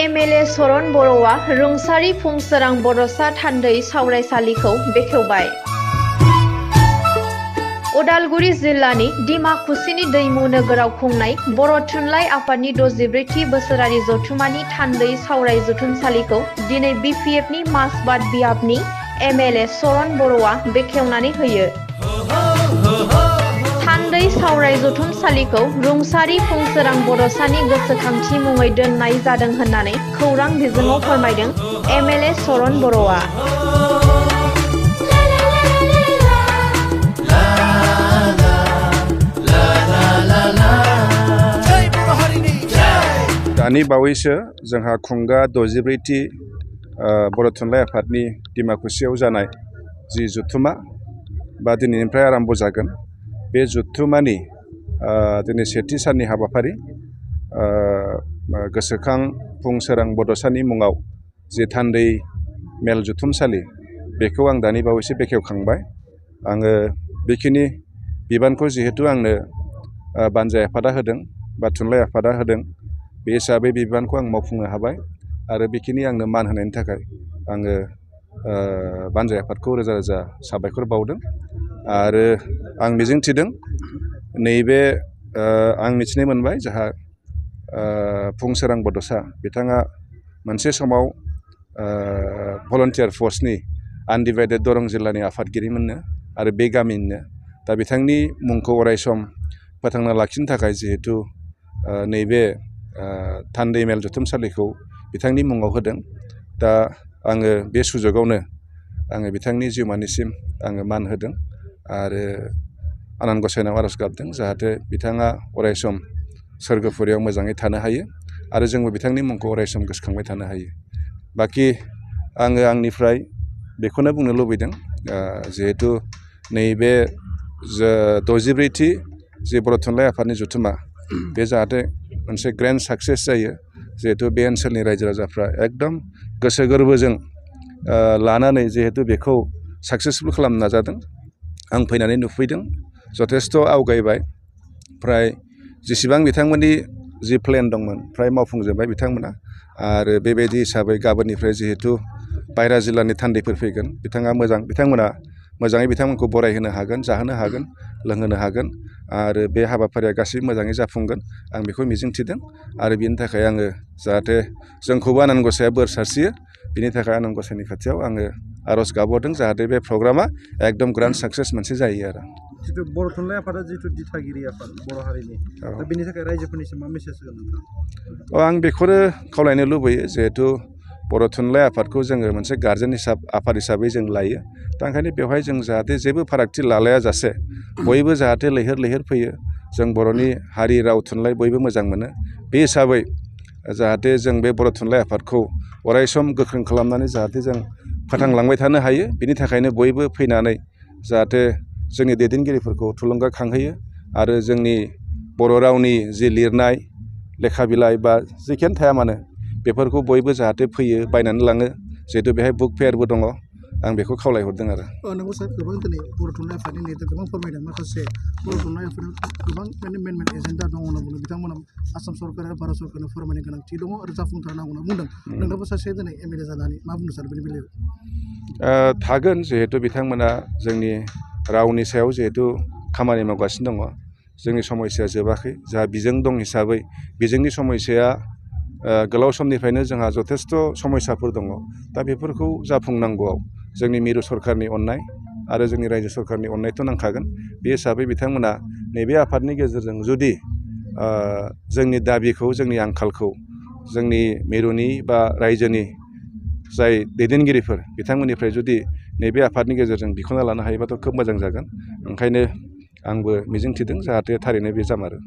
MLA चरण बर'आ रुंसारि फुंसोरां बड'सा थान्दै सावरायसालिखौ बेखेवबाय। उदालगुरि जिल्लानि डिमाकुसिनि दैमु नोगोराव खुंनाय बर' थुनलाइ आफादनि 64थि बोसोरारि जथुम्मानि थान्दै सावराय जथुमसालिखौ दिनै बिपिएफनि माजबाद बियाबनि एमएलए चरण बर'आ बेखेवनानै होयो। थान्दै सावराय जथुमसालिखौ रुंसारि फुंसोरां बड'सानि गोसोखांथि मुङै दोननाय जादों होननानै खौरां बिजोङाव फोरमायदों एमएलए चरण बर'आ। दानि बावैसो जोंहा खुंगा 64थि बर' थुनलाइ आफादनि डिमाकुसियाव जानाय जि जथुम्मा बा दिनैनिफ्राय आराम्भ जागोन, बे जथुम्मानि दिनै सेथि साननि हाबाफारि गोसोखां फुंसोरां बड'सानि मुङाव जि थान्दै मेल जथुमसालि, बेखौ आं दानि बावैसो बेखेवखांबाय। आङो बेखिनि बिबानखौ जिहेतु आंनो बानजाय आफादा होदों बा थुनलाइ आफादा होदों, बे हिसाबै बिबानखौ आं मावफुंनो हाबाय आरो बेखिनि आंनो मान होनायनि थाखाय आङो बानजाय आफादखौ रोजा रोजा साबायखर बावदों। आरो आं मिजिंथिदों नैबे आं मिथिनो मोनबाय जोंहा फुंसोरां बड'सा बिथाङा मोनसे समाव भलन्टियार फर्सनि आनडिभाइडेड दरं जिल्लानि आफादगिरिमोननो आरो बे गामिनिनो। दा बिथांनि मुंखौ अरायसम फोथांना लाखिनो थाखाय जिहेतु नैबे थान्दै मेल जथुमसालिखौ बिथांनि मुङाव होदों, दा आङो बे सुजुगावनो आङो बिथांनि जिउमानिसिम आङो मान होदों आरो आनान गसाइनाव आर'ज गाबदों जाहाथे बिथाङा अरायसम सोरगोफुरियाव मोजाङै थानो हायो आरो जोंबो बिथांनि मुंखौ अरायसम गोसोखांबाय थानो हायो। बाखि आङो आंनिफ्राय बेखौनो बुंनो लुबैदों, जिहेतु नैबे 64थि जि बर' थुनलाइ आफादनि जथुम्मा, बे जाहाथे मोनसे ग्रेन्ड साक्सेस जायो। जिहेतु बे ओनसोलनि रायजो राजाफ्रा एकदम गोसो गोरबोजों लानानै जिहेतु बेखौ साक्सेसफुल खालामनो नाजादों। आं फैनानै नुफैदों जथेस्थ' आवगायबाय, फ्राय जेसेबां बिथांमोननि जि प्लेन दंमोन फ्राय मावफुंजोब्बाय बिथांमोना। आरो बेबायदि हिसाबै गाबोननिफ्राय जिहेतु बायरा जिल्लानि थान्दैफोर फैगोन, बिथांमोना मोजाङै बिथांमोनखौ बरायहोनो हागोन, जाहोनो हागोन, लोंहोनो हागोन आरो बे हाबाफारिया गासैबो मोजाङै जाफुंगोन, आं बेखौ मिजिंथिदों। आरो बिनि थाखाय आङो जाहाथे जोंखौबो आनान गसाइया बोर सारस्रियो, बिनि थाखाय आनान गसाइनि खाथियाव आङो आर'ज गाबहरदों जाहाथे बे प्रग्रामा एकदम ग्रान्ड साक्सेस मोनसे जायो आरो। जिथु बर' थुनलाइ आफादा जिथु दिथागिरि आफाद बर' हारिनि, दा बेनि थाखाय रायजोफोरनिसिम मा मेसेज होगोन नोंथां? आं बेखौनो खावलायनो लुबैयो, जिहेतु बर' थुनलाइ आफादखौ जोङो मोनसे गार्जेन आफाद हिसाबै जों लायो। दा ओंखायनो बेवहाय जों जाहाथे जेबो फारागथि लालाया जासे बयबो जाहाथे लैहोर लैहोर फैयो। जों बर'नि हारि राव थुनलाइ बयबो मोजां मोनो, बे हिसाबै जाहाथे जों बे बर' थुनलाइ आफादखौ अरायसम गोख्रों खालामनानै जाहाथे जों फोथांलांबाय थानो हायो। बिनि थाखायनो बयबो फैनानै जाहाथे जोंनि दैदेनगिरिफोरखौ थुलुंगाखांहोयो आरो जोंनि बर' रावनि जि लिरनाय लेखा बिलाइ बा जेखियानो थाया मानो बेफोरखौ बयबो जाहाथे फैयो, बायनानै लाङो। जिहेतु बेहाय बुक फेयारबो दङ, आं बेखौ खावलायहरदों आरो। नंगौ सार, गोबां दिनै बर' थुनलाइ आफादनि नेता गोबां फोरमायदों, माखासे बर' थुनलाइ आफादाव गोबां मेन एजेन्डा दङ होनना बुंदों बिथांमोना। आसाम सरकार आरो भारत सरकारनो फोरमायनो गोनांथि दङ आरो जाफुंथारनांगौ होनना बुंदों। नोंथांबो सासे दिनै एमएलए जानानै मा बुंनो सानो बेनि बेलायाव? थागोन, जिहेतु बिथांमोना जोंनि रावनि सायाव जिहेतु खामानि मावगासिनो दङ। जोंनि समस्याया जोबाखै, जोंहा बिजों दं हिसाबै बिजोंनि समस्याया गोलाव समनिफ्रायनो जोंहा जथेस्थ' समस्याफोर दङ। दा बेफोरखौ जाफुंनांगौआव जोंनि मिरु सरकारनि अननाय आरो जोंनि रायजो सरकारनि अननायथ' नांखागोन। बे हिसाबै बिथांमोना नैबे आफादनि गेजेरजों जुदि जोंनि दाबिखौ, जोंनि आंखालखौ जोंनि मिरुनि बा रायजोनि जाय दैदेनगिरिफोर बिथांमोननिफ्राय जुदि नैबे आफादनि गेजेरजों बिख'ना लानो हायोबाथ' खोब मोजां जागोन। ओंखायनो आंबो मिजिंथिदों जाहाथे थारैनो बे जामारो।